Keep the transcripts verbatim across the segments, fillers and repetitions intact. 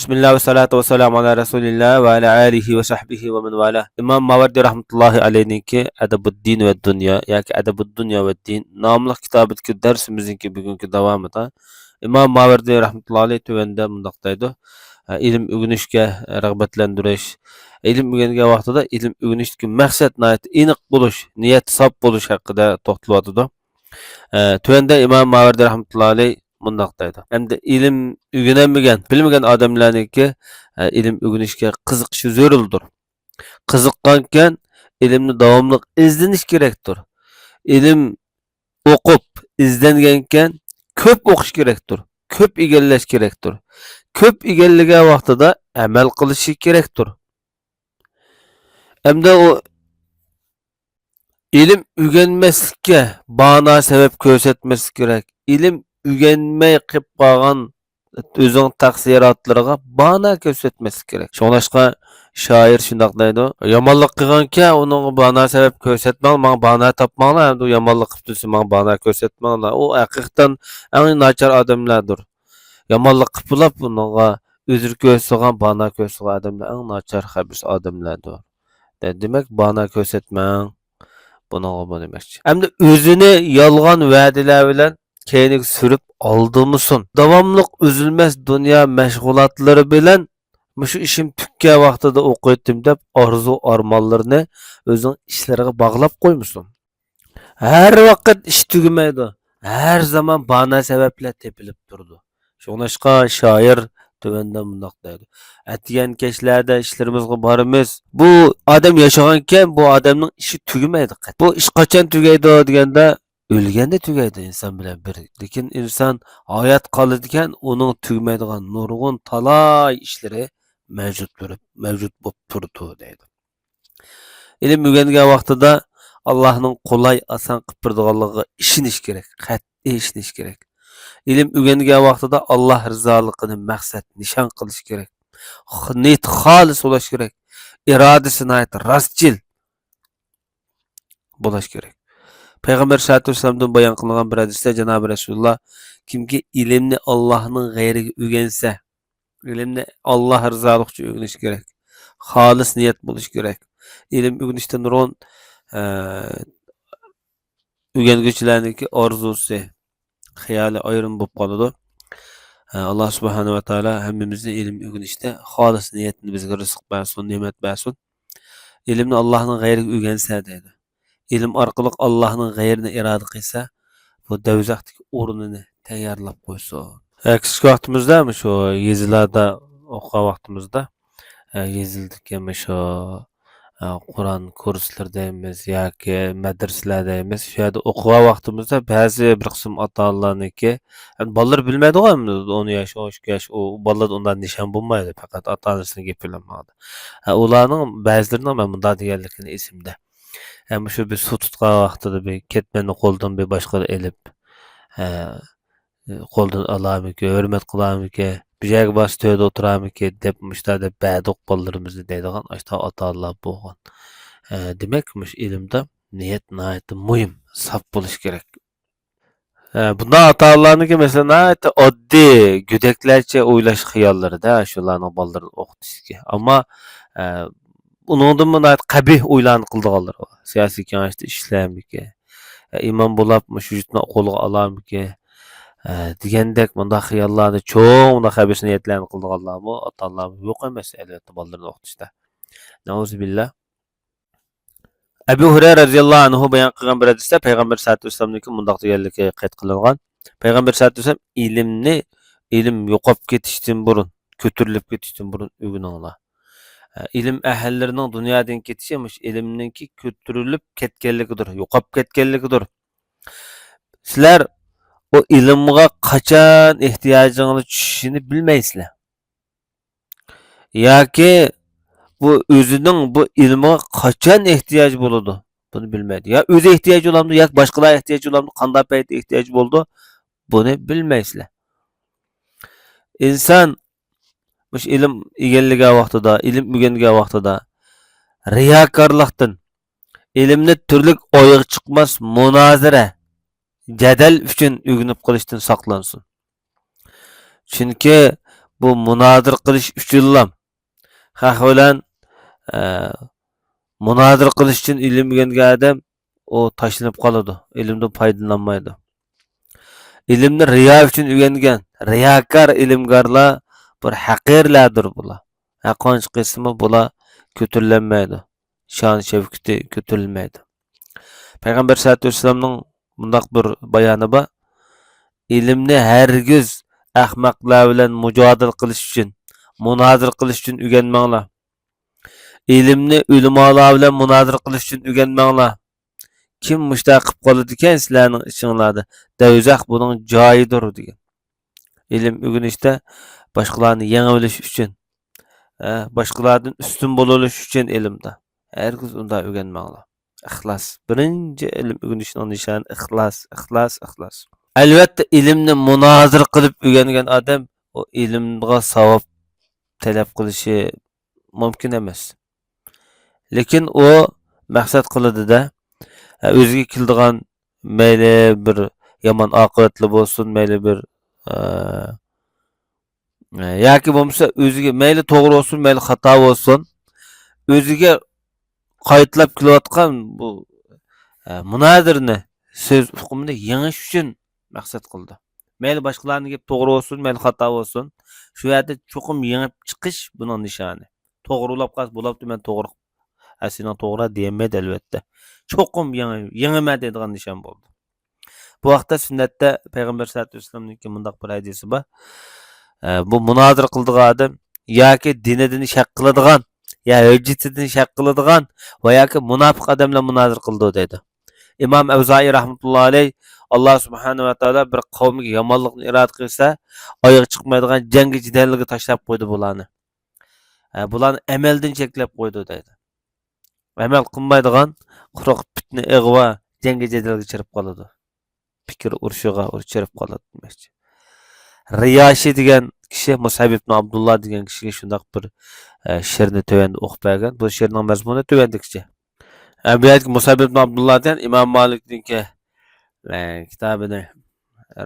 بىسمىللا ۋە سالاتۇ ۋە سالامۇ ئالا رەسۇلىللا ۋە ئالا ئالىھى ۋە سەھبىھى ۋە مەن ۋالا. ئىمام ماۋەردى رەھمەتۇللاھى ئەلەيھنىڭكى ئەدەبۇددىن ۋە دۇنيا ياكى ئەدەبۇددۇنيا ۋە دىن ناملىق كىتابىدىكى دەرسىمىزنىڭكى بۈگۈنكى داۋامىدا ئىمام ماۋەردى رەھمەتۇللاھى ئەلەيھ تۆۋەندە مۇنداق دەيدۇ: ئە، ئىلىم ئۆگىنىشكە رىغبەتلەندۈرۈش. ئىلىم ئۆگەنگەن ۋاقتىدا ئىلىم ئۆگىنىشتىكى مەقسەت ناھايىتى ئېنىق بولۇش، نىيەت ساپ بولۇش ھەققىدە توختىلىۋاتىدۇ. ئە، تۆۋەندە ئىمام ماۋەردى رەھمەتۇللاھى ئەلەيھ مۇنداق دەيدۇ: ئەمدى ئىلىم ئۆگىنەلمىگەن، بىلمىگەن ئادەملەرنىڭكى، ئە، ئىلىم ئۆگىنىشكە قىزىقىشى زۆرۈردۇر. قىزىققانكەن، ئىلىمنى داۋاملىق ئىزدىنىش كېرەكتۇر. ئىلىم ئوقۇپ، ئىزدەنگەنكەن، كۆپ ئوقۇش كېرەكتۇر. كۆپ ئىگىلەش كېرەكتۇر. كۆپ ئىگىلىگەن ۋاقتىدا ئەمەل قىلىشى كېرەكتۇر. ئەمدى ئۇ ئىلىم ئۆگەنمەسلىككە بانا سەۋەب كۆرسەتمەسلىك كېرەك. ئىلىم ئۆگەنمەي قېلىپ قالغان ئۆزىنىڭ تەقسىراتلىرىغا بانا كۆرسەتمەسلىك كېرەك. شۇڭلاشقا شائىر شۇنداق دەيدۇ: يامانلىق قىلغانكەن، ئۇنىڭغا بانا سەۋەب كۆرسەتمەڭ، ماڭا بانا تاپماڭلار، ئەمدى يامانلىق قىپتۇ دېسە، ماڭا بانا كۆرسەتمەڭلار. ئۇ ھەقىقەتەن ئەڭ ناچار ئادەملەردۇر. يامانلىق قىپلاپ، ئۇنىڭغا ئۆزرە كۆرسىتىدىغان، بانا كۆرسىتىدىغان ئادەملەر ئەڭ ناچار، خەبىس ئادەملەردۇر. دە-، دېمەك، بانا كۆرسەتمەڭ. بۇنىڭغا بۇ دېمەكچى. ئەمدى ئۆزىنى يالغان ۋەدىلەر بىلەن كەينىگە سۈرۈپ ئالدىمىسۇن. داۋاملىق ئۈزۈلمەس دۇنيا مەشغۇلاتلىرى بىلەن مۇشۇ ئىشىم تۈگىگەن ۋاقتىدا ئوقۇيتتىم دەپ ئارزۇ ئارمانلىرىنى ئۆزىنىڭ ئىشلىرىغا باغلاپ قويمىسۇن. ھەر ۋاقىت ئىش تۈگىمەيدۇ. ھەر زامان بانا سەۋەبلەر تېپىلىپ تۇرىدۇ. شۇڭلاشقا شائىر تۆۋەندە مۇنداق دەيدۇ: ئەتىگەن كەچلەردە ئىشلىرىمىزغا بارىمىز. بۇ ئادەم ياشىغانكەن، بۇ ئادەمنىڭ ئىشى تۈگىمەيدۇ قەت. بۇ ئىش قاچان تۈگەيدۇ دېگەندە، ئۆلگەندە تۈگەيدۇ ئىنسان بىلەن بىر. لېكىن ئىنسان ھايات قالىدىكەن، ئۇنىڭ تۈگىمەيدىغان نۇرغۇن تالاي ئىشلىرى مەۋجۇت تۇرۇپ، مەۋجۇت بولۇپ تۇرىدۇ دەيدۇ. ئىلىم ئۆگەنگەن ۋاقتىدا ئاللاھنىڭ قولاي، ئاسان قىلىپ بېرىدىغانلىقىغا ئىشىنىش كېرەك، قەتئىي ئىشىنىش كېرەك. ئىلىم ئۆگەنگەن ۋاقتىدا ئاللاھ رىزالىقىنى مەقسەت، نىشان قىلىش كېرەك. خ-، نىيىتى خالىس بولۇش كېرەك. ئىرادىسى ناھايىتى راستچىل بولۇش كېرەك. پەيغەمبەر سەللەللاھۇ ئەلەيھى ۋەسەللەمدىن بايان قىلىنغان بىر ھەدىستە جانابى رەسۇلۇللاھ: كىمكى ئىلىمنى ئاللاھنىڭ غەيرىگە ئۆگەنسە، ئىلىمنى ئاللاھ رىزالىقى ئۈچۈن ئۆگىنىش كېرەك. خالىس نىيەت بولۇش كېرەك. ئىلىم ئۆگىنىشتە نۇرغۇن، ئە، ئۆگەنگۈچىلەرنىڭكى ئارزۇسى، خىيالى ئايرىم بولۇپ قالىدۇ. ئە، ئاللاھ سۇبھانەھۇ ۋە تائالا ھەممىمىزنى ئىلىم ئۆگىنىشتە خالىس نىيەتنى بىزگە رىزىق بەرسۇن، نېمەت بەرسۇن. ئىلىمنى ئاللاھنىڭ غەيرىگە ئۆگەنسە دەيدۇ. ئىلىم ئارقىلىق ئاللاھنىڭ غەيرىنى ئىرادە قىلسا، بۇ دوزاختىكى ئورنىنى تەييارلاپ قويسۇن. ئە، كىچىك ۋاقتىمىزدا مۇشۇ يېزىلاردا ئوقۇغان ۋاقتىمىزدا، ئە، يېزىلدىكى مۇشۇ، ئە، قۇرئان كۇرسلىرى دەيمىز ياكى مەدرىسىلەر دەيمىز، شۇ يەردە ئوقۇغان ۋاقتىمىزدا بەزى بىر قىسىم ئاتا-ئانىلارنىڭكى، ئەمدى بالىلار بىلمەيدىغۇ، ئەمدى ئون ياش، ئون ئىككى ياش، ئۇ بالىلاردا ئۇنداق نىشان بولمايدۇ، پەقەت ئاتا-ئانىسىنىڭ گېپى بىلەن ماڭىدۇ. ئە، ئۇلارنىڭ بەزىلىرىنىڭ مەن مۇنداق دېگەنلىكىنى ئېسىمدە. ھەم شۇ بىر سۇ تۇتقان ۋاقتىدا بىر كەتمەننى قولىدىن بىر باشقىلار ئېلىپ، ھە، قولىدىن ئالارمىكىن، ھۆرمەت قىلارمىكىن، بىر يەرگە بارسا تۆردە ئولتۇرارمىكىن دەپ، مۇشۇنداق دەپ بەردۇق بالىلىرىمىزنى دەيدىغان ئاشۇنداق ئاتا-ئانىلار بولغان. ھە، دېمەك، مۇشۇ ئىلىمدا نىيەت ناھايىتى مۇھىم، ساپ بولۇش كېرەك. ئە، بۇنداق ئاتا-ئانىلارنىڭكى، مەسىلەن، ناھايىتى ئاددىي، گۆدەكلەرچە ئويلاش خىياللىرىدا شۇلارنىڭ بالىلىرىنى ئوقۇتۇشتىكى. ئەمما، ئە، ئۇنىڭدىنمۇ ناھايىتى قەبىھ ئويلارنى قىلىدىغانلىرى بار. سىياسىي كېڭەشتە ئىشلەرمىكىن؟ ئە، ئىمام بولاپ مۇشۇ يۇرتنى قولىغا ئالارمىكىن؟ ئە، دېگەندەك مۇنداق خىياللارنى، چوڭ مۇنداق خەبىس نىيەتلەرنى قىلىدىغانلارمۇ، ئاتا-ئانىلارمۇ يوق ئەمەس، ئەلۋەتتە، بالىلىرىنى ئوقۇتۇشتا. نەئۇزۇبىللا. ئەبۇ ھۇرەيرە رەزىياللاھۇ ئەنھۇ بايان قىلغان بىر ھەدىستە پەيغەمبەر سەللەللاھۇ ئەلەيھى ۋەسەللەمنىڭكى مۇنداق دېگەنلىكى قەيت قىلىنغان. پەيغەمبەر سەللەللاھۇ ئەلەيھى ۋەسەللەم: ئىلىمنى، ئىلىم يوقاپ كېتىشتىن بۇرۇن، كۆتۈرۈلۈپ كېتىشتىن بۇرۇن ئۆگىنىڭلار. ئە، ئىلىم ئەھلىلىرىنىڭ دۇنيادىن كېتىشى مۇشۇ ئىلىمنىڭكى كۆتۈرۈلۈپ كەتكەنلىكىدۇر، يوقاپ كەتكەنلىكىدۇر. سىلەر ئۇ ئىلىمغا قاچان ئېھتىياجىڭلار چۈشۈشىنى بىلمەيسىلەر. ياكى بۇ ئۆزىنىڭ بۇ ئىلمىغا قاچان ئېھتىياجى بولىدۇ، بۇنى بىلمەيدۇ. يا ئۆزى ئېھتىياجى بولامدۇ، ياكى باشقىلار ئېھتىياجى بولامدۇ، قانداق پەيتتە ئېھتىياجى بولىدۇ، بۇنى بىلمەيسىلەر. ئىنسان مۇشۇ ئىلىم ئىگىلىگەن ۋاقتىدا، ئىلىم ئۆگەنگەن ۋاقتىدا رىياكارلىقتىن، ئىلىمنى تۈرلۈك ئويغا چىقماس مۇنازىرە، جەدەل ئۈچۈن ئۆگىنىپ قېلىشتىن ساقلانسۇن. چۈنكى بۇ مۇنازىرە قىلىش ئۈچۈنلا، خەق بىلەن، ئە، مۇنازىرە قىلىش ئۈچۈن ئىلىم ئۆگەنگەن ئادەم، ئۇ تاشلىنىپ قالىدۇ، ئىلىمدىن پايدىلانمايدۇ. ئىلىمنى رىيا ئۈچۈن ئۆگەنگەن رىياكار ئىلىمگارلار بىر ھەقىرلەردۇر بۇلار. ھەر قانچە قىلسىمۇ بۇلار كۆتۈرۈلەلمەيدۇ. شان شەۋكىتى كۆتۈرۈلمەيدۇ. پەيغەمبەر سەللەللاھۇ ئەلەيھى ۋەسەللەمنىڭ مۇنداق بىر بايانى بار: «ئىلىمنى ھەرگىز ئەخمەقلەر بىلەن مۇجادىلە قىلىش ئۈچۈن، مۇنازىرە قىلىش ئۈچۈن ئۆگەنمەڭلار. ئىلىمنى ئۆلىمالار بىلەن مۇنازىرە قىلىش ئۈچۈن ئۆگەنمەڭلار. كىم مۇشۇنداق قىلىپ قالىدىكەن سىلەرنىڭ ئىچىڭلاردا، دەۋزەخ بۇنىڭ جايىدۇر» دېگەن. ئىلىم ئۆگىنىشتە باشقىلارنى يېڭىۋېلىش ئۈچۈن، ھە، باشقىلاردىن ئۈستۈن بولۇۋېلىش ئۈچۈن ئىلىمدە. ھەرگىز ئۇنداق ئۆگەنمەڭلار. ئىخلاس. بىرىنچى ئىلىم ئۆگىنىشنىڭ نىشانى ئىخلاس، ئىخلاس، ئىخلاس. ئەلۋەتتە، ئىلىمنى مۇنازىرە قىلىپ ئۆگەنگەن ئادەم ئۇ ئىلىمغا ساۋاب تەلەپ قىلىشى مۇمكىن ئەمەس. لېكىن ئۇ مەقسەت قىلىدۇ-دە، ئۆزىگە كېلىدىغان مەيلى بىر يامان ئاقىۋەتلا بولسۇن، مەيلى بىر، ئە، ياكى بولمىسا ئۆزىگە مەيلى توغرا بولسۇن، مەيلى خاتا بولسۇن، ئۆزىگە قايتىلاپ كېلىۋاتقان بۇ، ئە، مۇنازىرىنى، سۆز ئۇقۇمىنى يېڭىش ئۈچۈن مەقسەت قىلىدۇ. مەيلى باشقىلارنىڭ گېپى توغرا بولسۇن، مەيلى خاتا بولسۇن، شۇ يەردە چوقۇم يېڭىپ چىقىش بۇنىڭ نىشانى. توغرىلاپ قالسا بولاپتۇ، مەن توغرا، ئە، سېنىڭ توغرا دېيەلمەيدۇ، ئەلۋەتتە. چوقۇم يېڭى، يېڭىمەن دەيدىغان نىشان بولىدۇ. بۇ ھەقتە سۈننەتتە پەيغەمبەر سەللەللاھۇ ئەلەيھى ۋەسەللەمنىڭكى مۇنداق بىر ھەدىسى بار. ئە، بۇ مۇنازىرە قىلىدىغان ئادەم ياكى دىنىدىن شەك قىلىدىغان، يا ھۆججىتىدىن شەك قىلىدىغان ۋە ياكى مۇناپىق ئادەم بىلەن مۇنازىرە قىلىدۇ دەيدۇ. ئىمام ئەۋزائىي رەھمەتۇللا ئەلەيھ، ئاللا سۇبھانەھۇ ۋە تائالا بىر قەۋمگە يامانلىقنى ئىرادە قىلسا، ئايىغى چىقمايدىغان جەڭگى جېدەلگە تاشلاپ قويدى بۇلارنى. ھە، بۇلارنى ئەمەلدىن چەكلەپ قويدى دەيدۇ. ئەمەل قىلمايدىغان قۇرۇق پىتنە، ئىغۋا، جەڭگى جېدەلگە چىرىپ قالىدۇ. پىكىر ئۇرۇشىغا ئۇر-، چىرىپ قالىدۇ دېمەكچى. رىياشى دېگەن كىشى مۇسئەب ئىبن ئابدۇللا دېگەن كىشىگە شۇنداق بىر، ئە، شېئىرنى تۆۋەندە ئوقۇپ بەرگەن. بۇ شېئىرنىڭ مەزمۇنى تۆۋەندىكىچە. ئە، بۇ يەردىكى مۇسئەب ئىبن ئابدۇللا دېگەن ئىمام مالىكنىڭكى، ئە، كىتابىنى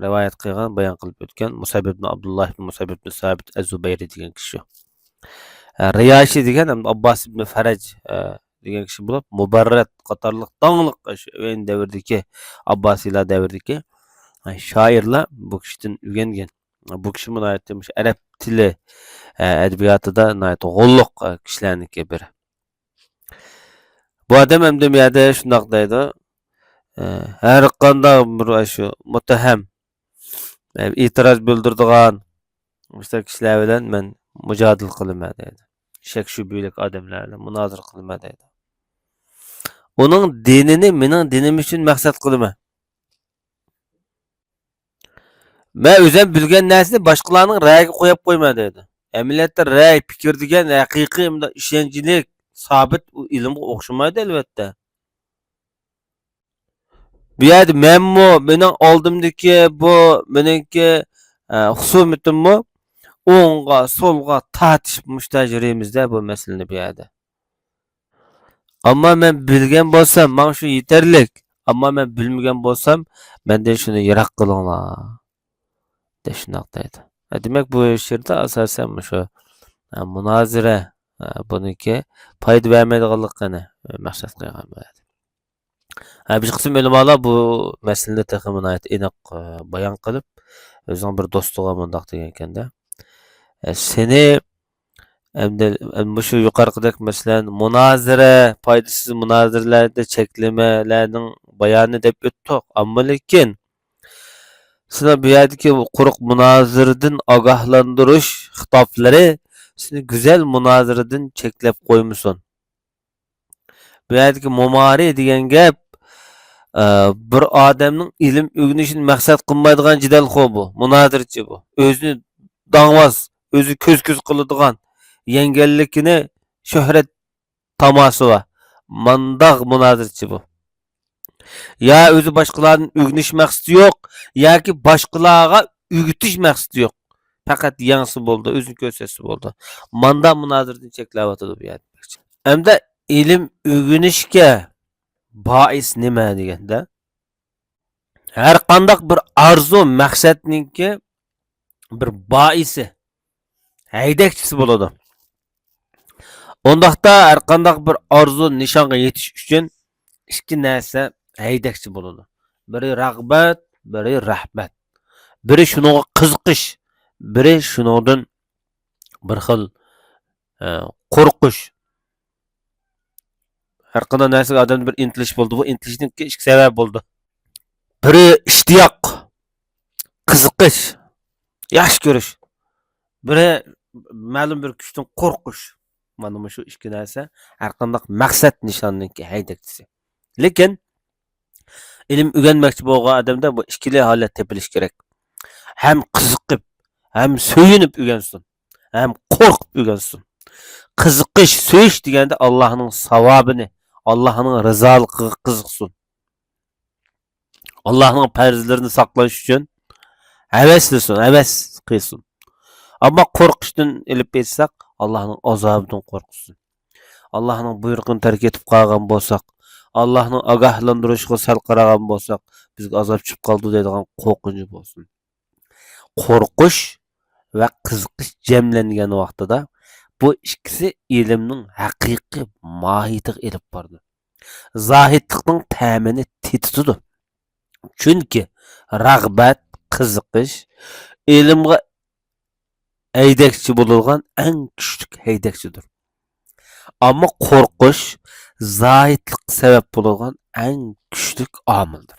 رىۋايەت قىلغان، بايان قىلىپ ئۆتكەن مۇسئەب ئىبن ئابدۇللا ئىبن مۇسئەب ئىبن سابىت ئەز-زۇبەيرى دېگەن كىشى شۇ. ئە، رىياشى دېگەن ھەم ئابباس ئىبن فەرەج، ئە، دېگەن كىشى بولۇپ، مۇبەررەت قاتارلىق داڭلىق شۇ ئەينى دەۋردىكى، ئابباسىيلار دەۋرىدىكى، ئە، شائىرلار بۇ كىشىدىن ئۆگەنگەن. بۇ كىشى ناھايىتى مۇشۇ ئەرەب تىلى، ئە، ئەدەبىياتىدا ناھايىتى غوللۇق، ئە، كىشىلەرنىڭكى بىرى. بۇ ئادەم ئەمدى بۇ يەردە شۇنداق دەيدۇ، ئە، ھەر قانداق بىر شۇ مۇتتەھەم، ئە، ئېتىراز بىلدۈرىدىغان مۇشۇنداق كىشىلەر بىلەن مەن مۇجادىلە قىلىمەن دەيدۇ. شەك شۈبھىلىك ئادەملەر بىلەن مۇنازىرە قىلىمەن دەيدۇ. ئۇنىڭ دىنىنى مېنىڭ دىنىم ئۈچۈن مەقسەت قىلىمەن. مەن ئۆزۈم بىلگەن نەرسىنى باشقىلارنىڭ رەيىگە قويۇپ قويىمەن دەيدۇ. ئەمەلىيەتتە رەي، پىكىر دېگەن ھەقىقىي، مۇنداق ئىشەنچلىك، سابىت ئۇ ئىلىمغا ئوخشىمايدۇ، ئەلۋەتتە. بۇ يەردە مەنمۇ، مېنىڭ ئالدىمدىكى بۇ مېنىڭكى، ئە، خۇسۇمىتىممۇ ئوڭغا، سولغا تارتىشىپ مۇشۇنداق يۈرىمىزدە بۇ مەسىلىنى بۇ يەردە. ئەمما مەن بىلگەن بولسام، ماڭا شۇ يېتەرلىك. ئەمما مەن بىلمىگەن بولسام، مەندىن شۇنى يىراق قىلىڭلار، دەپ شۇنداق دەيدۇ. ھە، دېمەك، بۇ شېئىردا ئاساسەن مۇشۇ، ھە، مۇنازىرە، ھە، بۇنىڭكى پايدا بەرمەيدىغانلىقىنى، ھە، مەقسەت قىلغان بۇ يەردە. ھە، بىر قىسىم ئۆلىمالار بۇ مەسىلىنى تېخىمۇ ناھايىتى ئېنىق، ئە، بايان قىلىپ، ئۆزىنىڭ بىر دوستىغا مۇنداق دېگەنكەن-دە، ئە، سېنى ئەمدى، ئەمدى مۇشۇ يۇقىرىقىدەك، مەسىلەن، مۇنازىرە، پايدىسىز مۇنازىرىلەردە چەكلىمىلەرنىڭ بايانى دەپ ئۆتتۇق. ئەمما لېكىن، سېنىڭ بۇ يەردىكى قۇرۇق مۇنازىرىدىن ئاگاھلاندۇرۇش خىتابلىرى سېنى گۈزەل مۇنازىرىدىن چەكلەپ قويمىسۇن. بۇ يەردىكى مۇمارى دېگەن گەپ، ئە، بىر ئادەمنىڭ ئىلىم ئۆگىنىشىنى مەقسەت قىلمايدىغان جېدەلخو بۇ، مۇنازىرىچى بۇ. ئۆزىنى داڭۋاز، ئۆزى كۆز-كۆز قىلىدىغان، يەڭگەنلىكىنى شۆھرەت تاماسى بار. مانداق مۇنازىرىچى بۇ. يا ئۆزى باشقىلاردىن ئۆگىنىش مەقسىتى يوق، ياكى باشقىلارغا ئۆگىتىش مەقسىتى يوق. پەقەت يەڭسە بولىدۇ، ئۆزىنى كۆرسەتسە بولىدۇ. ماندا مۇنازىرىدىن چەكلەۋاتىدۇ بۇ يەردە. ئەمدى ئىلىم ئۆگىنىشكە بائىس نېمە دېگەندە، ھەر قانداق بىر ئارزۇ مەقسەتنىڭكى بىر بائىسى، ھەيدەكچىسى بولىدۇ. ئۇنداقتا ھەرقانداق بىر ئارزۇ نىشانغا يېتىش ئۈچۈن ئىككى نەرسە ھەيدەكچى بولىدۇ. بىرى رىغبەت، بىرى رەھمەت. بىرى شۇنىڭغا قىزىقىش، بىرى شۇنىڭدىن بىر خىل، ئە، قورقۇش. ھەرقانداق نەرسىگە ئادەمدە بىر ئىنتىلىش بولىدۇ. بۇ ئىنتىلىشنىڭكى ئىككى سەۋەبى بولىدۇ. بىرى ئىشتىياق، قىزىقىش، ياخشى كۆرۈش. بىرى مەلۇم بىر كۈچتىن قورقۇش. مانا مۇشۇ ئىككى نەرسە ھەرقانداق مەقسەت نىشاننىڭكى ھەيدەكچىسى. لېكىن ئىلىم ئۆگەنمەكچى بولغان ئادەمدە بۇ ئىككىلا ھالەت تېپىلىشى كېرەك. ھەم قىزىقىپ، ھەم سۆيۈنۈپ ئۆگەنسۇن، ھەم قورقۇپ ئۆگەنسۇن. قىزىقىش، سۆيۈش دېگەندە ئاللاھنىڭ ساۋابىنى، ئاللاھنىڭ رىزالىقىغا قىزىقسۇن. ئاللاھنىڭ پەرزلىرىنى ساقلاش ئۈچۈن ھەۋەسلىسۇن، ھەۋەس قىلسۇن. ئەمما قورقۇشتىن ئېلىپ ئېيتساق، ئاللاھنىڭ ئازابىدىن قورقسۇن. ئاللاھنىڭ بۇيرۇقىنى تەرك ئېتىپ قالغان بولساق، ئاللاھنىڭ ئاگاھلاندۇرۇشىغا سەل قارىغان بولساق، بىزگە ئازاب چۈشۈپ قالىدۇ دەيدىغان قورقۇنچى بولسۇن. قورقۇش ۋە قىزىقىش جەملەنگەن ۋاقتىدا بۇ ئىككىسى ئىلىمنىڭ ھەقىقىي ماھىيىتىگە ئېلىپ بارىدۇ. زاھىدلىقنىڭ تەمىنى تېتىتىدۇ. چۈنكى رىغبەت، قىزىقىش ئىلىمغا ھەيدەكچى بولىدىغان ئەڭ كۈچلۈك ھەيدەكچىدۇر. ئەمما قورقۇش زاھىدلىققا سەۋەب بولىدىغان ئەڭ كۈچلۈك ئامىلدۇر.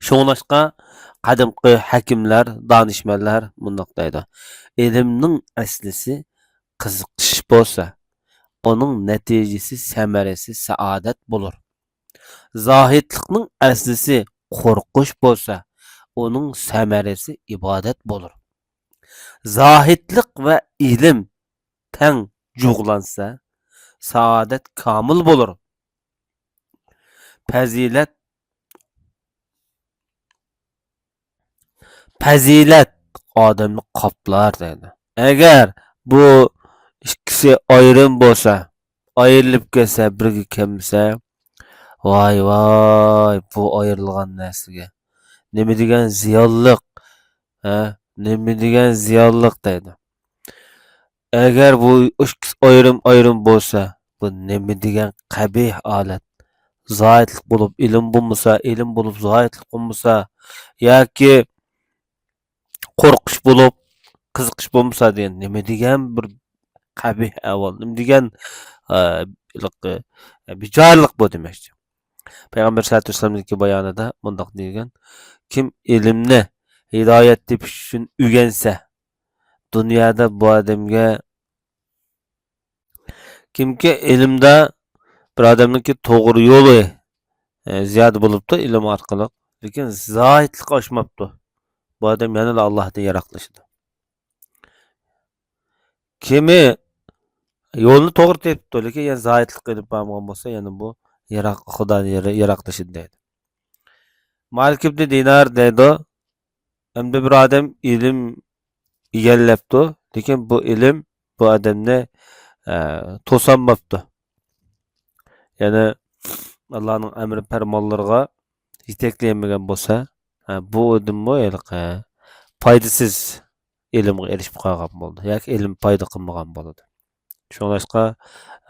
شۇڭلاشقا قەدىمكى ھەكىملەر، دانىشمەنلەر مۇنداق دەيدۇ: «ئىلىمنىڭ ئەسلىسى قىزىقىش بولسا، ئۇنىڭ نەتىجىسى، سەمەرىسى سائادەت بولۇر. زاھىدلىقنىڭ ئەسلىسى قورقۇش بولسا، ئۇنىڭ سەمەرىسى ئىبادەت بولۇر. زاھىدلىق ۋە ئىلىم تەڭ جۇغلانسا، سائادەت كامىل بولۇر. پەزىلەت، پەزىلەت ئادەمنى قاپلار» دەيدۇ. ئەگەر بۇ ئىككىسى ئايرىم بولسا، ئايرىلىپ كەتسە، بىرگە كەلمىسە، ۋاي، ۋاي، بۇ ئايرىلغان نەرسىگە نېمە دېگەن زىيانلىق، ھە؟ نېمە دېگەن زىيانلىق دەيدۇ. ئەگەر بۇ ئىككىسى ئايرىم-ئايرىم بولسا، بۇ نېمە دېگەن قەبىھ ھالەت. زاھىدلىق بولۇپ ئىلىم بولمىسا، ئىلىم بولۇپ زاھىدلىق بولمىسا، ياكى قورقۇش بولۇپ قىزىقىش بولمىسا دېگەن، نېمە دېگەن بىر قەبىھ ئەھۋال، نېمە دېگەن، ئە، ھېلىقى، ئە، بىچارىلىق بۇ دېمەكچى. پەيغەمبەر سەللەللاھۇ ئەلەيھى ۋەسەللەمنىڭكى بايانىدا مۇنداق دېگەن: «كىم ئىلىمنى ھىدايەت تېپىش ئۈچۈن ئۆگەنسە، دۇنيادا بۇ ئادەمگە، كىمكى ئىلىمدا بىر ئادەمنىڭكى توغرا يولى، ئە، زىيادە بولۇپتۇ ئىلىم ئارقىلىق، لېكىن زاھىدلىق ئاشماپتۇ. بۇ ئادەم يەنىلا ئاللاھتىن يىراقلىشىدۇ. كىمى يولنى توغرا تېپىپتۇ، لېكىن يەنە زاھىدلىق ئېلىپ بارمىغان بولسا، يەنە بۇ يىراق، خۇدانى يىرا-، يىراقلىشىدۇ» دەيدۇ. مالىك ئىبنى دىنار دەيدۇ، ئەمدى بىر ئادەم ئىلىم ئىگىلەپتۇ، لېكىن بۇ ئىلىم بۇ ئادەمنى، ئە، توسالماپتۇ. يەنى ئاللانىڭ ئەمرى پەرمانلىرىغا يېتەكلىيەلمىگەن بولسا، ئە، بۇ ئادەممۇ ھېلىقى پايدىسىز ئىلىمغا ئېرىشىپ قالغان بولىدۇ ياكى ئىلىم پايدا قىلمىغان بولىدۇ. شۇڭلاشقا،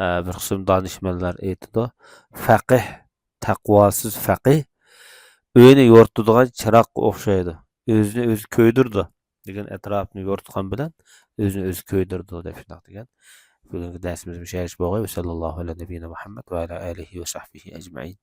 ئە، بىر قىسىم دانىشمەنلەر ئېيتىدۇ، «فەقىھ، تەقۋاسىز فەقىھ ئۆينى يورۇتىدىغان چىراغقا ئوخشايدۇ. ئۆزىنى ئۆزى كۆيدۈرىدۇ، لېكىن ئەتراپنى يورۇتقان بىلەن ئۆزىنى ئۆزى كۆيدۈرىدۇ» دەپ شۇنداق دېگەن. بۈگۈنكى دەرسىمىز مۇشۇ يەرگىچە بولغاي. ۋەسەللاللاھۇ ئەلا نەبىييىنا مۇھەممەد ۋە ئەلا ئالىھى ۋە سەھبىھى ئەجمەئىن.